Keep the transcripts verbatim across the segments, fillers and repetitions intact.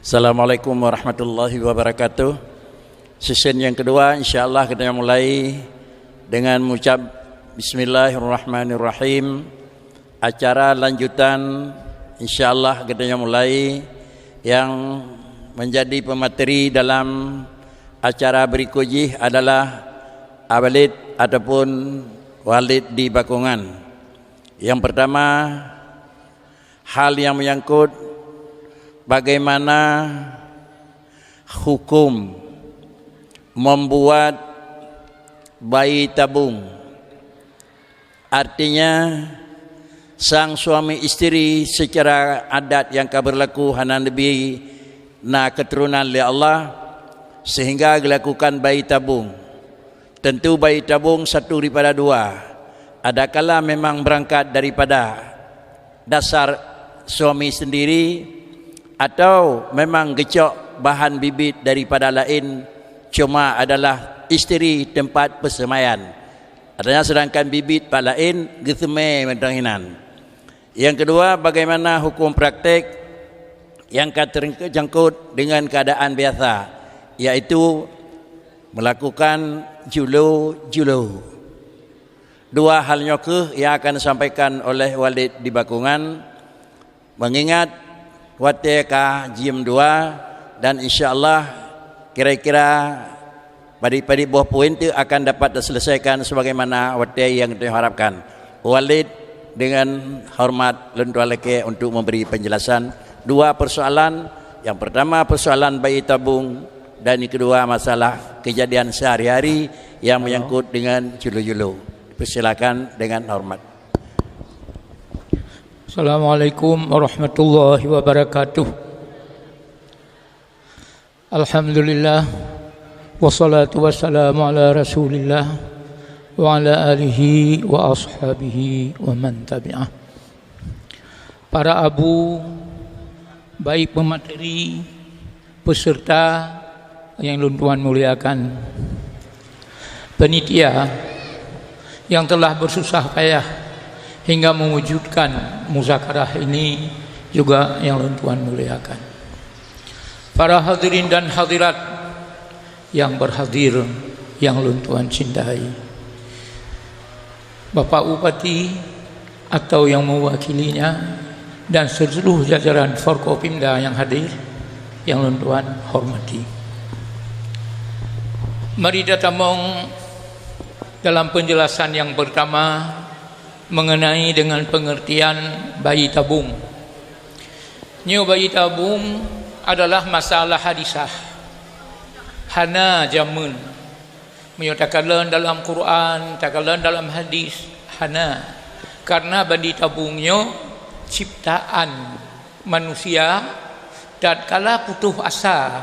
Assalamualaikum warahmatullahi wabarakatuh. Sesi yang kedua, insya Allah kita mulai dengan mengucap Bismillahirrahmanirrahim. Acara lanjutan, insya Allah kita mulai, yang menjadi pemateri dalam acara berikut jih adalah Walid ataupun Walid di Bakungan. Yang pertama, hal yang menyangkut bagaimana hukum membuat bayi tabung. Artinya, sang suami isteri secara adat yang ka berlaku hana neubi na keturunan lé Allah, sehingga geulakukan bayi tabung. Tentu bayi tabung satu daripada dua. Adakala memang berangkat daripada dasar suami sendiri, atau memang geucok bahan bibit daripada laén, cuma adalah isteri tempat persemaian. Artinya, sedangkan bibit bak laén geuseumai mantong inan. Yang kedua, bagaimana hukum praktek yang ka terjangkut dengan keadaan biasa, yaitu melakukan julu-julu. Dua hal nyoe kheueh yang akan disampaikan oleh Walid di Bakungan, mengingat watée ka jeuem dua, dan insya Allah kira-kira padit-padit boh poin tu akan dapat diselesaikan sebagaimana watée yang diharapkan. Walid, dengan hormat lôn tuan lakée untuk memberi penjelasan dua persoalan. Yang pertama, persoalan bayi tabung, dan yang kedua, masalah kejadian sehari-hari yang menyangkut dengan julu-julu. Persilakan dengan hormat. Assalamualaikum warahmatullahi wabarakatuh. Alhamdulillah, wassalatu wassalamu ala Rasulillah wa ala alihi wa ashabihi wa man tabi'ah. Para abu, baik pemateri, peserta yang lôn tuan muliakan, panitia yang telah bersusah payah hingga mewujudkan muzakarah ini juga yang lôn tuan muliakan. Para hadirin dan hadirat yang berhadir yang lôn tuan cintai, Bapak Bupati atau yang mewakilinya, dan seluruh jajaran Forkopimda yang hadir yang lôn tuan hormati. Mari tatamong dalam penjelasan yang pertama mengenai dengan pengertian bayi tabung. Nyoe bayi tabung adalah masalah hadisah. Hana jameun. Meunyoe takalon dalam Quran, takalon dalam hadis, hana. Karena bayi tabung nyoe ciptaan manusia tatkala putus asa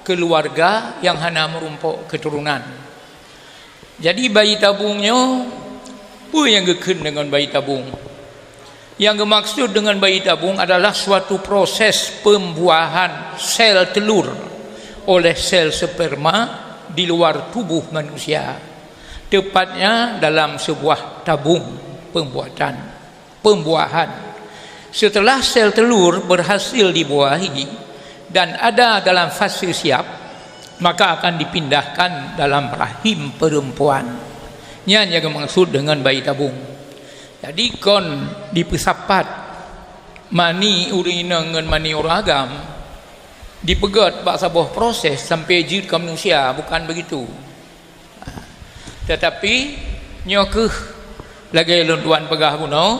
keluarga yang hana meurumpok keturunan. Jadi, bayi tabung nyoe, peue nyang geukheun deungon bayi tabung? Yang geumaksud deungon bayi tabung adalah suatu proses pembuahan sel telur oleh sel sperma di luar tubuh manusia, tepatnya dalam sebuah tabung pembuatan, pembuahan. Setelah sel telur berhasil dibuahi dan ada dalam fase siap, maka akan dipindahkan dalam rahim perempuan. Nyan nyang geumaksud deungon bayi tabung. Jadi, kon dipeusapat mani ureuëng inong ngon mani ureuëng agam, dipeugét bak saboh proses sampai jeuet keu manusia, bukan begitu. Tetapi, nyoe kheueh lagée lôn tuan peugah bunoe,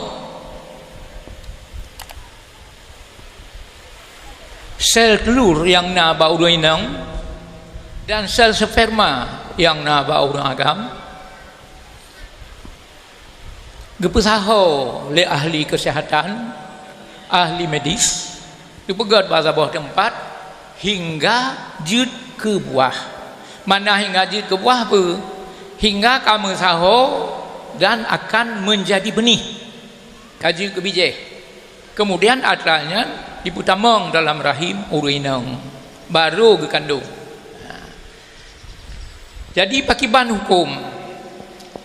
sel telur nyang na bak ureuëng inong dan sel sperma nyang na bak ureuëng agam geupeusaho lé ahli kesehatan, ahli medis, geupeugét bak saboh teumpat hingga jeuet keu buah. Makna hingga jeuet keu buah peue? Hingga ka meusaho dan akan menjadi benih. Ka jeuet keu bijéh. Kemudian atra nyan jipeutamong dalam rahim ureuëng inong, barô geukandong. Jadi, pakiban hukum?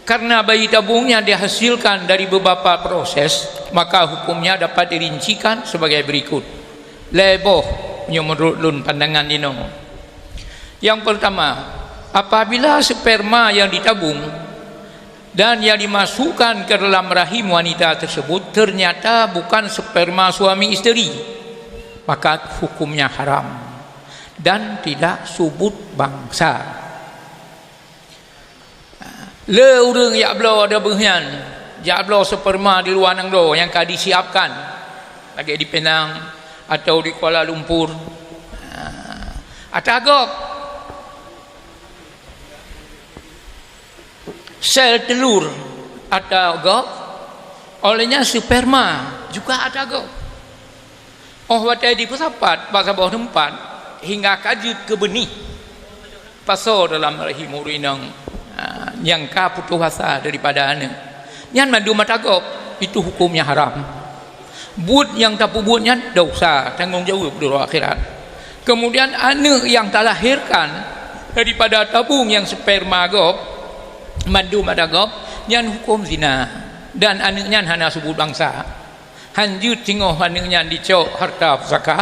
Karena bayi tabung nyan dihasilkan dari beberapa proses, maka hukumnya dapat dirincikan sebagai berikut. Lhée boh Nyoe menurut lôn pandangan inoe. Yang pertama, apabila sperma yang ditabung dan yang dimasukkan ke dalam rahim wanita tersebut ternyata bukan sperma suami isteri, maka hukumnya haram dan tidak subut bangsa. Le ureuëng jak bloe debeuh nyan, jak bloe sperma di luwa nanggroe nyang ka disiapkan, lagée di Penang atau di Kuala Lumpur. Ata gob, sel telur ata gob, oleh nyan sperma juga ata gob. Óh watée jipeusapat bak saboh teumpat hingga ka jeuet keu beunih, pasoe dalam rahim ureuëng inong, ha, nyang ka putôh asa daripada aneuëk. Nyan mandum ata gob, itu hukumnya haram. Buet nyang tapeubuet nyan desya, tanggong jaweueb di uroe akhirat. Kemudian aneuëk nyang talahirkan daripada tabung nyang sperma gob, mandum ata gob, nyan hukum zina, dan aneuëk nyan hana subut bangsa. Hán jeuet singoh aneuëk nyan jicok hareuta pusaka,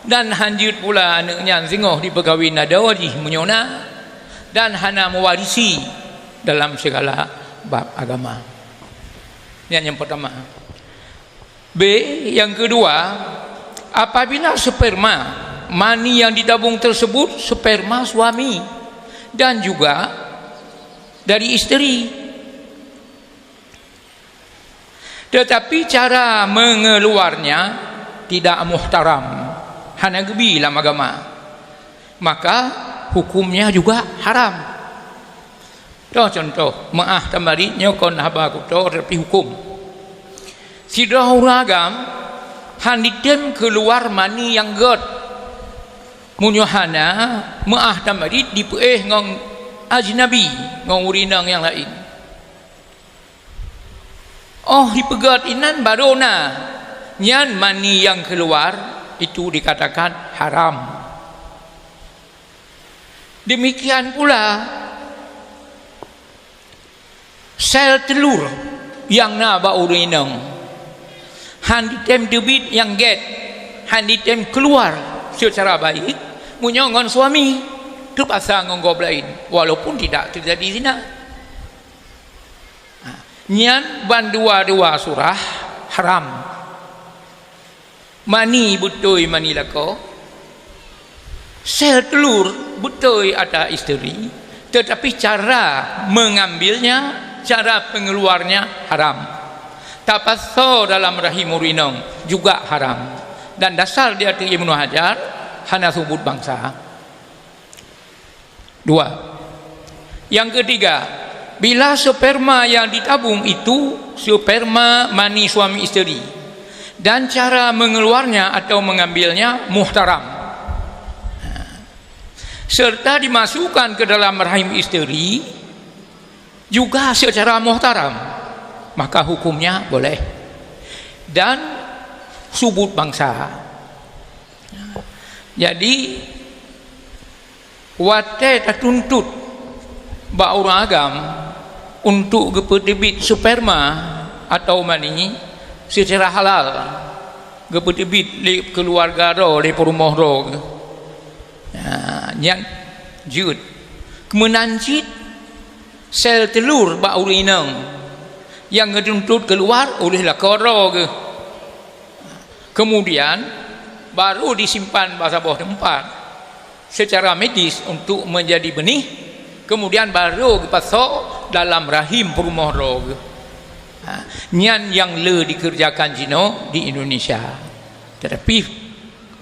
dan hán jeuet pula aneuëk nyan singoh jipeukawén adoe jih meunyoe na, dan hana meuwarisi dalam sigala bab agama. Nyan nyang peurtama. B, nyang keudua, apabila sperma, mani yang ditabung tersebut sperma suami dan juga dari isteri. Tetapi cara mengeluarnya tidak muhtaram, hana geubi lam agama, maka hukumnya juga haram. Toh contoh, meuáh tamarit nyoe kon haba kuto tapi hukum. Sidroe ureuëng agam hán jitem keuluar mani nyang gét. Meunyoe hana, meuáh tamarit jipeuéh ngon ajnabi, ngon ureuëng inong nyang laén. Óh jipeugét inan barô na, nyan mani nyang keuluar, itu dikatakan haram. Demikian pula sel teulur nyang na bak ureuëng inong, hán jitem teubiet nyang gét, hán jitem keuluar seucara baik, meunyoe ngon suami, teupaksa ngon gob laén, walaupun tidak teujadi zina. Ha, nyan ban dua-dua surah haram. Mani beutôi mani lakoe, sel teulur beutôi ata isteri, tetapi cara mengambilnya, cara pengeluarnya haram. Tapasoe dalam rahim ureuëng inong juga haram. Dan dasar di ateueh Ibnu Hajar hana subut bangsa. Dua. Yang ketiga, bila sperma yang ditabung itu sperma mani suami isteri dan cara mengeluarnya atau mengambilnya muhtaram, serta dimasukkan ke dalam rahim isteri juga secara muhtaram, maka hukumnya boleh dan subut bangsa. Jadi, watée tatuntut bak ureuëng agam untuk geupeuteubiet sperma atau mani secara halal, geupeuteubiet lé keuluwarga droe, lé peurumoh droe, ha, nyan jeuet. Meunan cit sel teulur bak ureuëng inong nyang geutuntut keuluar oleh lakoe droe geuh. Kemudian, baru disimpan bak saboh teumpat secara medis untuk menjadi benih, kemudian baru geupasoe dalam rahim peurumoh droe geuh. Ha, nyan nyang le dikerjakan jinoe di Indonesia. Tetapi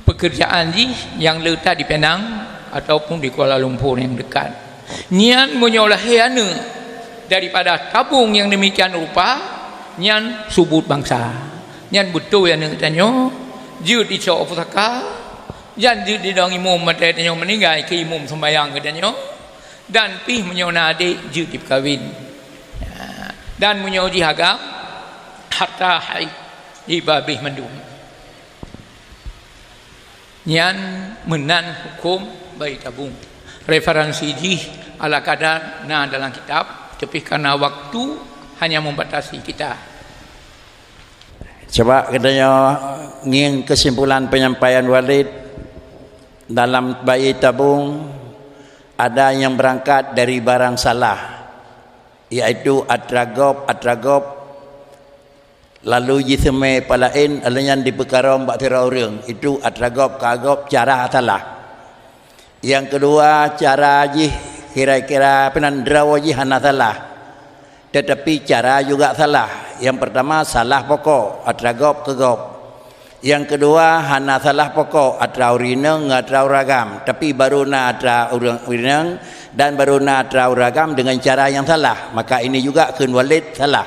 pekerjaan jih nyang le that di Penang ataupun di Kuala Lumpur nyang dekat. Nyan meunyoe lahé aneuëk daripada tabung nyang demikian rupa, nyan subut bangsa. Nyan beutôi aneuëk tanyoe jeuet jicok pusaka, nyan jeuet jidong imum watée tanyoe meuninggai keu imum sumbayang keu tanyoe, dan pih meunyoe na adék jeuet jipeukawen. Dan meunyoe jih agam, harta hai jibabeh mandum. Nyan meunan huköm bayi tabung. Referensi jih ala kadar na dalam kitab, tapi karena waktu hanya membatasi kita. Coba geutanyoe ngieng kesimpulan penyampaian Walid. Dalam bayi tabung, ada nyang beurangkat dari barang salah, yaitu atra gob, atra gob, lalu jiseumé palaén, lalu nyan jipeukarông bak sidroe ureuëng. Itu atra gob, ka gob, cara salah. Nyang keudua, cara jih kira-kira peunan droe jih hana salah. Teutapi cara juga salah. Nyang peurtama salah pokok, atra gob keu gob. Nyang keudua hana salah pokok, atra ureuëng inong ngon atra ureuëng agam, tapi baru na atra ureuëng inong dan baru na atra ureuëng agam dengan cara nyang salah, maka ini juga kheun Walid salah.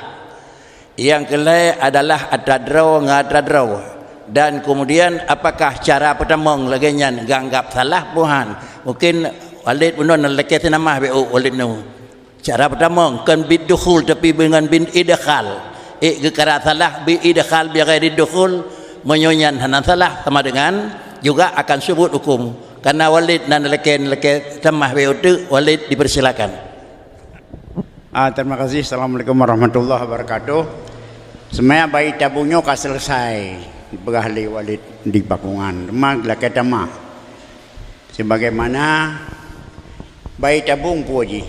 Nyang keulhée adalah atra droe ngon atra droe. Dan kemudian apakah cara peutamong lagée nyan geuanggab salah? Buhan. Mungkin Walid bunoe na lakée seunamah beu Walid nyoe. Cara peutamong kon bid dukhul tapi deungon bid idkhal. Ék geukara salah bid idkhal bi ghairi dukhul, meunyoe nyan hana salah sama dengan juga akan subut hukum. Karena Walid na lakée-lakée seunamah beu teuk, Walid dipersilakan. Ah, terima kasih. Assalamualaikum warahmatullahi wabarakatuh. Sebenarnya bayi tabung nyoe ka selesai dipeugah lé Walid di Pakungan. Teuma lakée tamah. Sebagaimana bayi tabung peue jih.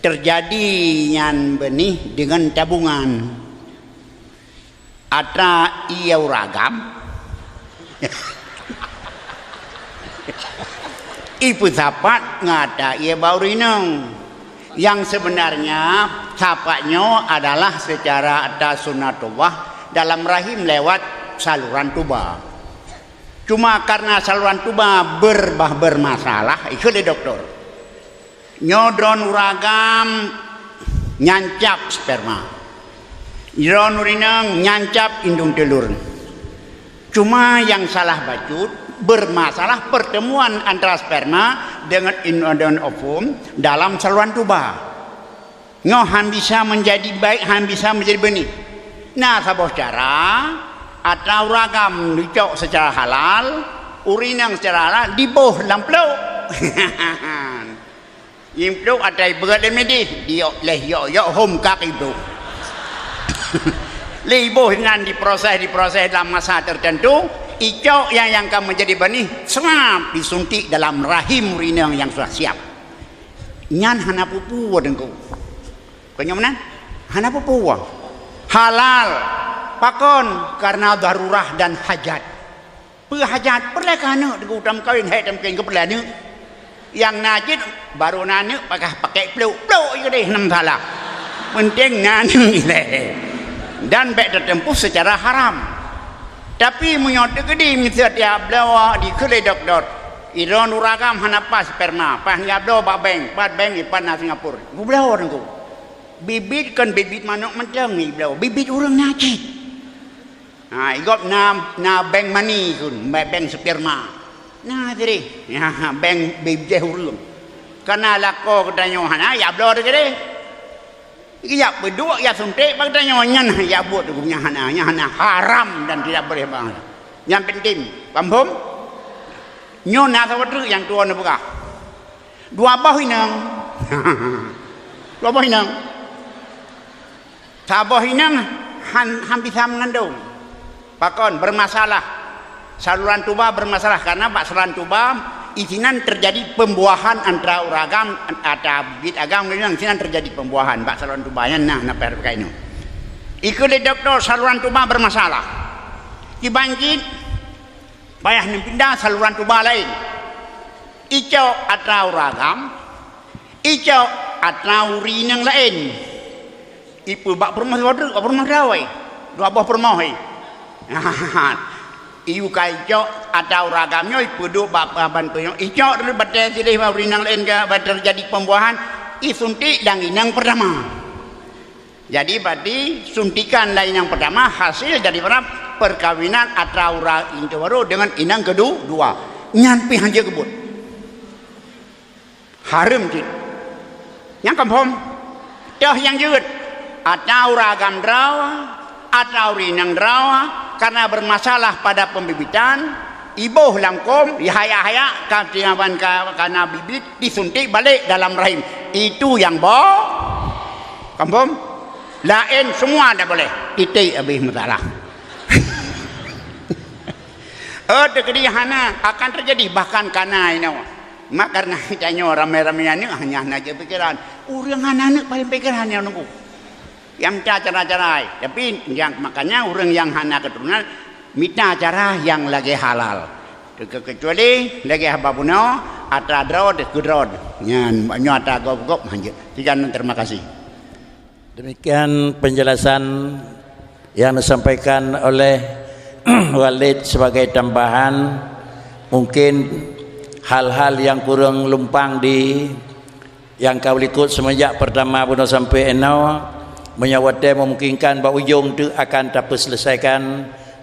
Terjadi nyan beunih dengan tabungan. Atra ié ureuëng agam. Ipeusapat ngon atra ié bak ureuëng inong. Yang sebenarnya sapat nyoe adalah secara atra sunatullah dalam rahim lewat saluran tuba. Cuma karena saluran tuba berbah bermasalah, ikheun lé doktor. Nyoe droeneuh ureuëng agam nyancab sperma. Droeneuh ureuëng inong nyancab indung teulur. Cuma yang salah bacut, bermasalah pertemuan antara sperma dengan in-, dengan ovum dalam saluran tuba. Nyoe han bisa menjadi baik, han bisa menjadi benih. Na saboh cara, atra ureuëng agam dicok secara halal, ureuëng inong secara halal, diboh lam plôk. Nyang plôk atra ibeureukat lé midéh, diyok leh yok-yok hom kak iboh. Lé iboh nyan diproses, diproses dalam masa tertentu, icok nyang, nyang ka menjadi benih, srap disuntik dalam rahim ureuëng inong nyang sudah siap. Nyan hana peue-peue Teungku. Kon nyoe meunan? Hana peue-peue. Halal. Pakon? Karena darurah dan hajat. Peue hajat? Peureulée keu aneuëk, Teungku, tameukawen, hék tameukawen keu peureulée aneuëk. Nyang na cit baru na aneuëk pakah pakai plôk. Plôk je deh, hana masalah. Penting na aneuëk ilée. Dan bék teuteumpuh secara haram. Tapi meunyoe teukeudi miseue tiap bloe dikheun lé doktor, droeneuh ureuëng agam hana paih sperma, paih nyan bloe bak bank, pat bank ipat na Singapura. Peubloe Teungku. Bibit kon bibit manok mantong ibloe, bibit ureuëng na cit. Ha, igob na, na bank mani kon, bank sperma. Na tadi, ya, bank bibit ureuëng. Kana lakoe geutanyoe hana, ya bloe teukeudi. Yak peuduek, yak suntik bak tanyoe nyan, yak buet geuh nyan hana, nyan hana, haram dan tidak boleh bangai. Nyan penting, paham? Nyoe na saboh treuk nyang tuan peugah. Dua boh inong. Dua boh inong. Saboh inong han, han bisa mengandung. Pakon bermasalah. Saluran tuba bermasalah karena bak saluran tuba isinan terjadi pembuahan antara ureuëng agam, antara bibit agam ngon inong isinan terjadi pembuahan bak saluran tuba nyan nah, na payah pakai inong. Ikheun lé doktor saluran tuba bermasalah. Kiban jih payah neupindah saluran tuba laén. Icok atra ureuëng agam, icok atra ureuëng inong laén. Ipeubak peurumoh dua treuk, peurumoh dua wai. Dua boh peurumoh, eh. Iyu ka icok atra ureuëng agam nyoe, ipeuduek bak, bak ban peue nyoe. Icok dulu batée sideh bak ureuëng inong laén ka, ba terjadi pembuahan, isuntik dan inong pertama. Jadi, berarti suntikan dan inong pertama hasil daripada perkawinan atra ureuëng inong baru dengan inong kedua. Nyan pih hanjeuet keubuet. Hareuem cit. Nyang confirm. Toh nyang jeuet. Atra ureuëng agam droe, atra ureuëng inong droe, karena bermasalah pada pembibitan, iboh lam kom, dihayak-hayak, ka tingaban ka, kana bibit, disuntik balik dalam rahim. Itu yang bo-, confirm. Laén semua tak boleh. Titik habis masalah. Eh, teukeudi hana, akan teujadi, bahkan kana inoe. Mak kareuna tanyoe ramé-ramé aneuk hanya hana jeuet pikeran. Ureuëng hana aneuk paléng pikeran nyang nunggu. Nyang mita cara-cara, tapi nyang, makanya ureuëng nyang hana keuturonan mita cara nyang lagée halal. Teukecuali lagée haba bunoe, atra droe deuh keudroe. Nyan, nyoe atra gob-gob hanjeuet. Sekian, terima kasih. Demikian penjelasan yang disampaikan oleh Walid. Sebagai tambahan, mungkin hal-hal yang kurang lumpang di yang ka likot semenjak pertama bunoe sampai inoe, meunyoe watée memungkinkan, bak ujong tu akan tapeuselesaikan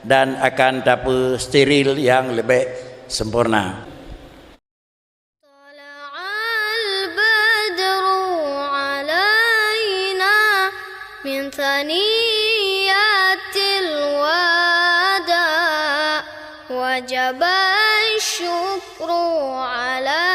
dan akan tapeusteril yang lebih sempurna. طلع البدر علينا من ثنيات الوداع، وجب الشكر على